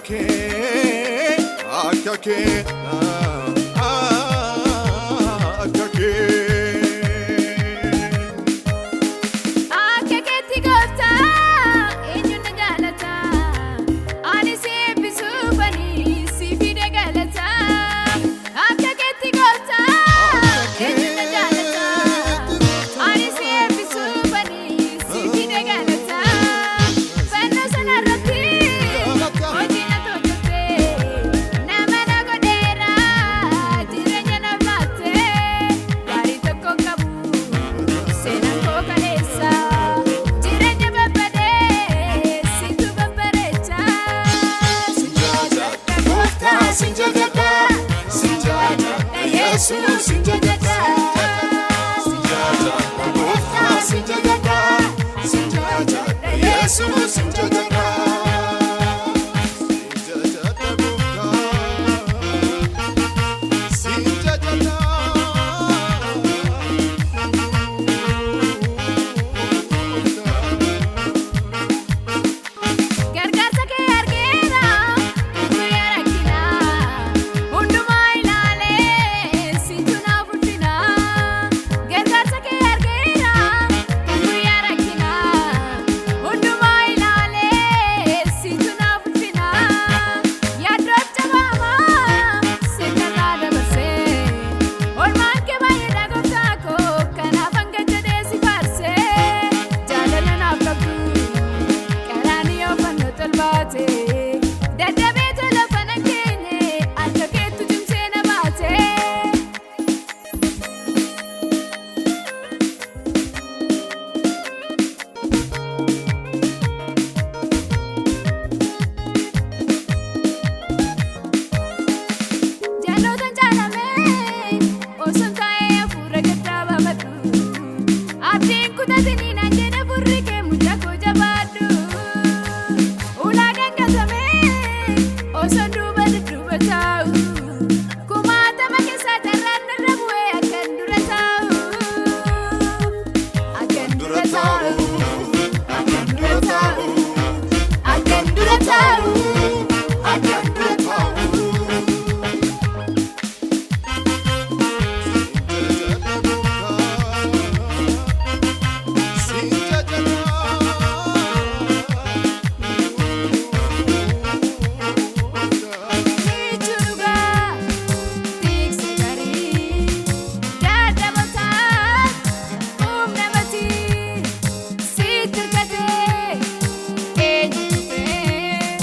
kee, akka kee, akka kee. Akka keetti gooftaa eenyuun na jaalata? Ani si eebbisuufani si fide galata. Akka keetti gooftaa eenyuun na jaalata? Ani si eebbisuufani si fide galata. Fannoo sanarratti hojii na tolchite, nama na godheera, jireenya naaf laatte, gaarii tokko qabu. Seenaan koo kaleessa jireenya babbadee situ babbareecha. Sin jajadha gooftaa, sin jajadha, sin jajadha Yesuus, sin jajadha. Sin jajadha gooftaa, sin jajadha, sin jajadha Yesuus, sin jajadha. Sin jajadha gooftaa, sin jajadha. Gargaarsa kee argeera guyyaa rakkinaa, hundumaa ilaalee situ naaf ulfina. Gargaarsa kee argeera guyyaa rakkinaa, hundumaa ilaalee situ naaf ulfina. Yaaddoof jabaamaa sirnarraa dabarsee, oolmaan kee baay'eedha gooftaa koo, kanaaf hanga jedhee si faarsee, jaalala naaf qabdu. Qaraaniyyoo fannoo tolbaate, dadhabee tola fana keenye, harka keetu cimsee na baate. Jaalootaan jaalamee osoo taa'ee hafuura gaddaa baafadhu. Abdiin kutatinii naan jedhe furri kee, mucaa koo jabaadhu. Ulaagaan gatamee osoo duuba dudduuba taa'u. Kumaatama keessaa carraan narra bu'ee akkan dura taa'u. Akkan dura taa'u. Akkan dura taa'u. Akkan dura taa'u. Akkan dura taa'u. Sin jajadha gooftaa. Michuu dhugaa tiksee gaarii dadhabotaan humna matii sitti hirkatee eenyu dhufee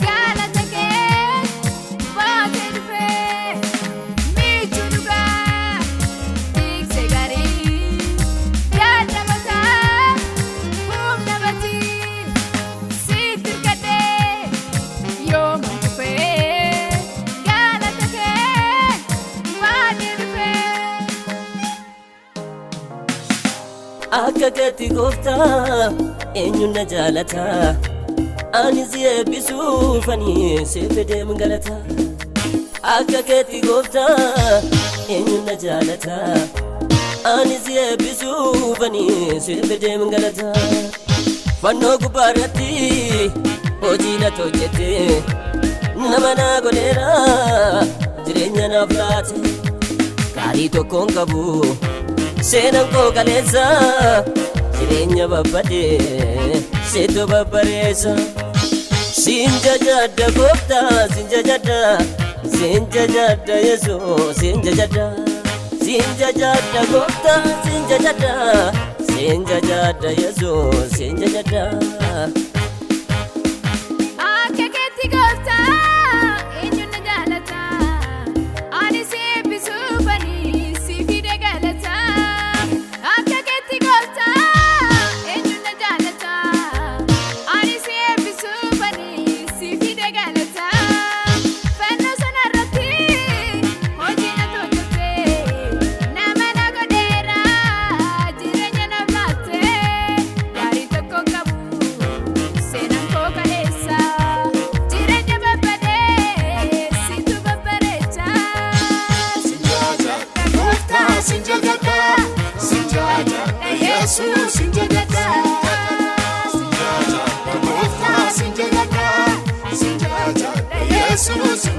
galata kee baatee dhufee. Michuu dhugaa tiksee gaarii dadhabotaan humna matii sitti hirkatee. Yooma dhufee galata kee baatee dhufee. Akka keetti gooftaa eenyuun na jaalata? Ani si eebbisuufani si fideem galata. Akka keetti gooftaa eenyuun na jaalata? Ani si eebbisuufani si fideem galata. Fannoo gubbaarratti hojii na hojjette, nama na godheera, jireenya naaf laate. Gaarii tokkoon qabu, seenaan koo kaleessa, jireenya babbadee situ babbareessa. Siin jajadha gooftaa, siin jajadha, siin jajadha Yesuus, siin jajadha. Siin jajadha gooftaa, siin jajadha, siin jajadha Yesuus, siin jajadha. Akka keetti gooftaa eenyuun na jaalata? Ani si eebbisuufani si fide galata. Akka keetti gooftaa eenyuun na jaalata? Ani si eebbisuufani si fide galata. Fannoo sanarratti hojii na tolchite, nama na godheera, jireenya naaf laatte, gaarii tokko qabu. Yesuus.